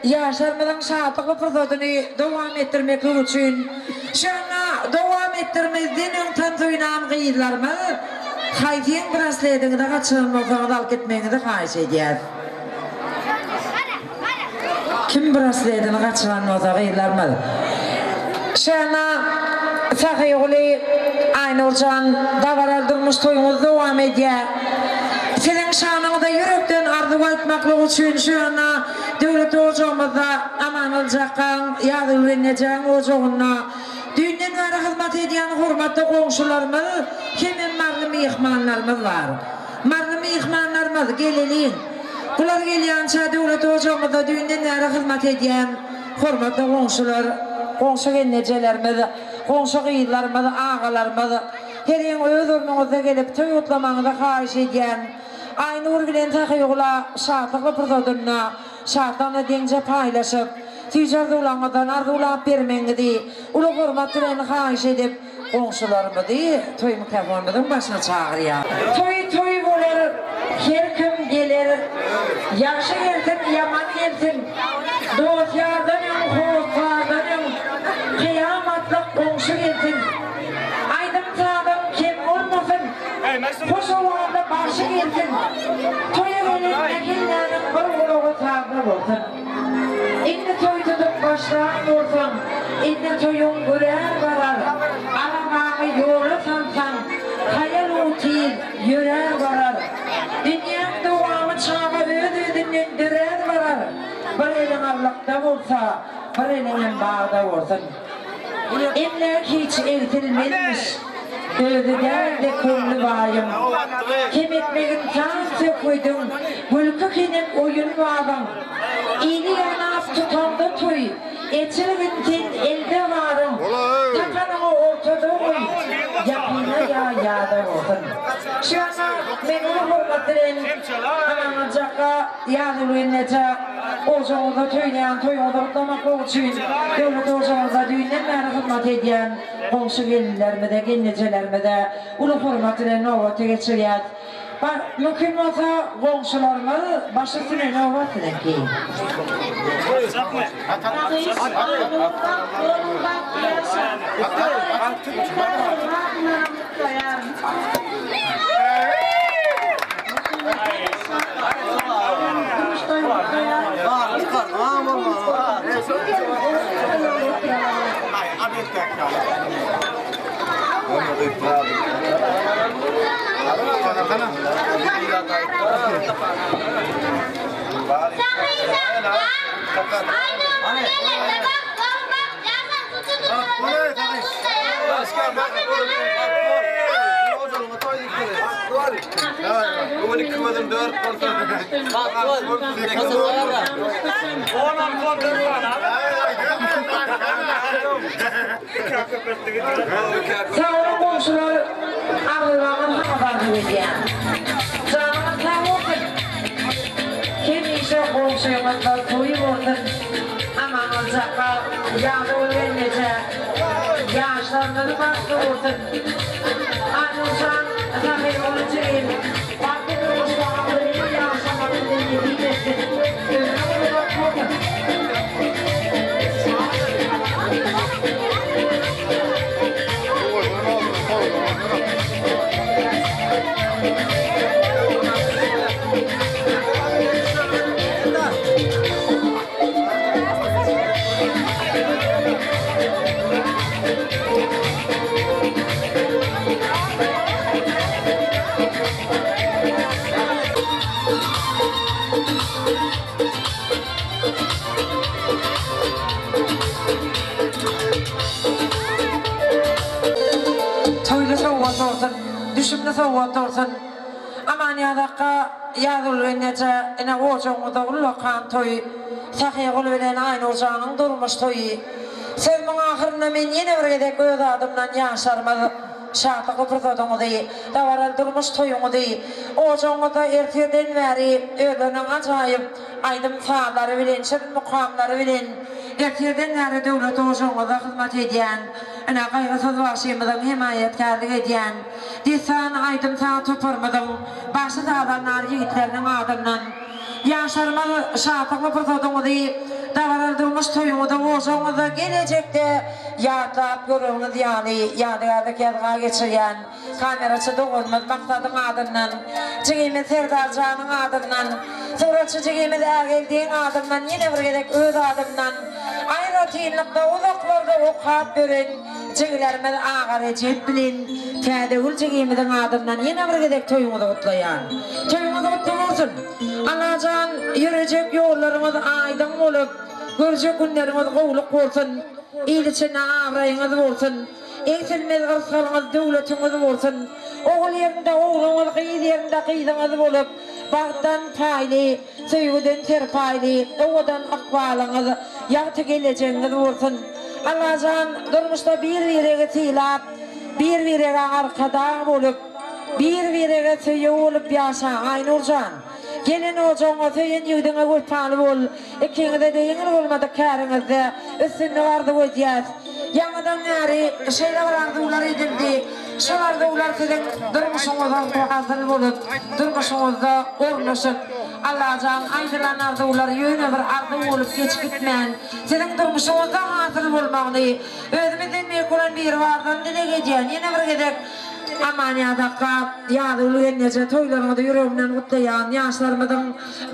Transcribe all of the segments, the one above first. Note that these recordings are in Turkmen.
Ýaşlarymyzyň şatlykly pursadyny dowam etdirmeklik üçin şonda dowam etdirmezden öň tans oýnan gyzlarymyz haýsyň braslediňizi gaçyran bolsaňyz alyp gitmegiňizi haýyş edýäs. Kim brasledini gaçyran bolsa gyzlarymyz. Şana Sahyguly Aýnurjan dabaraly durmuş toýuňyz dowam edýär. Siziň şanyňyza ýürekden arzuw aýtmaklyk üçin şu ýanda döwlet ojagymyzda Amanguly jakgaň Ýazgül gelnejeň ojagynda düýnden bäri hyzmat edýän hormatly goňşularymyz hemem maryly myhmanlarymyz bar. Maryly myhmanlarymyz, geleliň! Bular gelýänçä döwlet ojagymyzda düýnden bäri hyzmat edýän hormatly goňşular, goňşy gelnejelerimiz, goňşy gyzlarymyz, agalarymyz, heriň öz ornuňyzda gelip toý gutlamagyňyzy haýyş edýän. Aýnur bilen Sahygula şatlykly pursadynda şatlygyny deňje paýlaşyp, süýji arzuwlaryňyzdan arzuwlap bermegiňizi uly hormat bilen haýyş edip, Goňşularymyzy toý mikrofonymyzyň başyna çagyrýar. Toý toý bolar, her kim geler, Ýagşy gelsin, ýaman gelsin, Dost-ýardan öň, hossardan öň, Kyýamatlyk goňşy gelsin. Aýdym-sazam kem bolmasyn, Hoş owazly bagşy gelsin. Toýa gelen mähelläniň bir gulagy sazda bolsun. Indi toý tutup başlan bolsaň, Indi toýuň gürär barar. Arabaňy ýola salsaň, Haýal-u tiz ýörär barar. Dünýäň dowamy çaga öz-özünden dörär barar. Bir eliň allykda bolsa, bir eliňem bagda bolsun. Emläk hiç egsilmezmiş, Özi däl-de köňli baýyň. Kem etmegin saz-söhbediň, Gülki henek oýun-bazyň. Ili ýygnap tutaňda toý, Eçilgin sen elde baryň. Tapanyňy ortada goý, Ýakyna ýa ýada bolsun. Şu ýanda men uly hormat bilen Amangylyjakga Ýazguly neje ojagyňyzda toýlaýan toýuňyzy gutlamaklyk üçin döwlet ojagyňyzda düýnden bäri hyzmat edýän goňşy gelinlerimize, gelnejelerimize uly hormat bilen nobaty geçirýäs. Bar, mümkin bolsa goňşularymyz baş üstüne nobat siziňki. Sag boluň goňşular arzuwlaryňyz hakyt arzuw edýän. Janyňyz sag bolsun. Hemişe goňşyňyzda toý bolsun. Amanyňyz jaka ýaly gelneje. Ýaşlaryňyz bagtly bolsun. Anuşan Sahyrowy jigim bagtly durmuşda agzybir ýaşamagy size nesip etsin. Ömrüňiz uzak bolsun. Toýly sowgat bolsun, düşümli sowgat bolsun. Amanýaz akga, Ýazgül gelneje, ine ojagyňyzda ullakan toý, Sahyguly bilen Aýnurjanyň durmuş toýy. Sözümiň ahyrynda men ýene bir gezek öz adymdan ýaşlarymyz şatlykly pursadyňyzy, dabaraly durmuş toýuňyzy, ojagyňyzda ertirden bäri özleriniň ajaýyp aýdym-sazlary bilen, şirin mukamlary bilen ertirden bäri döwlet ojagyňyzda hyzmat edýän, ine, Gaýgysyz bagşymyzyň hemaýatkärlik edýän Dessan aýdym-saz toparymyzyň bagşy-sazandar ýigitleriniň adyndan ýaşlarymyz şatlykly pursadyňyzy, dabaraly durmuş toýuňyzy ojagyňyzda gelejekde ýatlap göregiňiz ýaly ýadygärlik ýazga geçirýän kameraçy doganymyz Maksadyň adyndan, jigimiz Serdarjanyň adyndan, suratçy jigimiz Ägeldiň adyndan ýene bir gezek öz adymdan aýratynlykda uzaklarda okap ýören Jigilerimiz Aga Rejep bilen Täzegül jigimiziň adyndan ýene bir gezek toýuňyzy gutlaýan. Toýuňyz gutly bolsun! Allajan ýörejek ýollaryňyz aýdyň bolup, görjek günleriňiz gowluk bolsun! Il içinde abraýyňyz bolsun! Egsilmez yrsgalyňyz, döwletiňiz bolsun! Ogul ýerinde ogluňyz, gyz ýerinde gyzyňyz bolup, bagtdan paýly, Söýgüden serpaýly, owadan ykbalyňyz, ýagty gelejegiňiz bolsun! Allajan durmuşda bir-biregi sylap, bir-birege arkadag bolup, bir-birege söýeg bolup ýaşaň Aýnurjan! Gelen ojagyňa, söýen ýigdiňe wepaly bol! Ikiňize-de ýeňil bolmadyk käriňizde üstünlik arzuw edýäs! Ýaňydan bäri şeýle bir arzuwlar edildi. Şol arzuwlar siziň durmuşyňyza hasyl bolup, durmuşyňyzda ornaşyp, Allajan aýdylan arzuwlar ýöne bir arzuw bolup geçip gitmän, siziň durmuşyňyzda hasyl bolmagyny özümizden beýik bolan Biribardan dileg edýän. Ýene bir gezek Amanýaz akga, Ýazgül gelneje toýlaryňyzy ýüregimden gutlaýan, ýaşlarymyzyň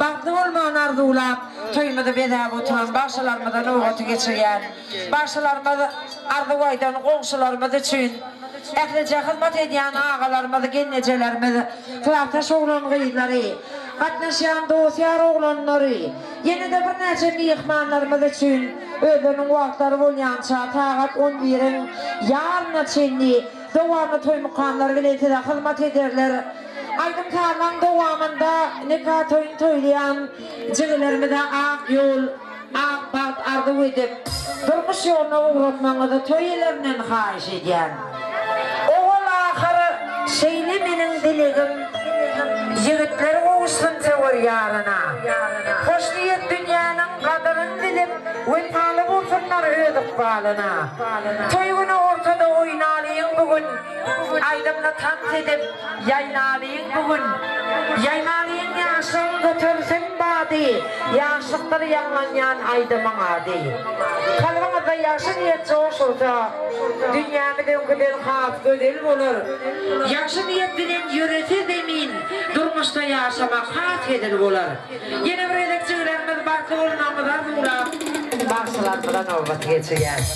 bagtly bolmagyny arzuwlap, toýumyzy bezäp oturan bagşylarymyza nobaty geçirýän. Bagşylarymyz arzuw aýdan goňşularymyz üçin, ählije hyzmat edýän agalarymyz, gelnejelerimiz, klasdaş oglan-gyzlary, gatnaşýan dost-ýar oglanlary, ýene-de birnäçe myhmanlarymyz üçin özleriniň wagtlary bolýança sagat on biriň ýaryna çenli dowamly toý mukamlary bilen size hyzmat ederler. Aýdym-sazlaryň dowamynda nika toýuny toýlaýan jigilerimize ak ýol, Ak bagt arzuw edip, durmuş ýoluna ugratmagyňyzy toý elerinden haýyş edýän. Ogul ahyr şeýle meniň dilegim, Ýigitler gowuşsyn söwer ýaryna. Hoşniýet dünýäniň gadyryn bilip, Wepaly bolsunlar öz ykbalyna. Toý güni ortada oýnalyň bu gün, Aýdymly tans edip, Ýaýnalyň bu gün, ýaýnalyň ýaşlygyň götersin bady, Ýaşlykdyr ýaňlanýan aýdymyň ady. Kalbyňyzda ýagşy niýet joş ursa, Dünýämiz öňküden has gözel bolar. Ýagşy niýet bilen ýörese zemin, Durmuşda ýaşamak has hezil bolar. Ýene bir gezek jigilerimiz bagtly bolmagyňyzy arzuwlap, bagşylarymyza nobat geçirýäs.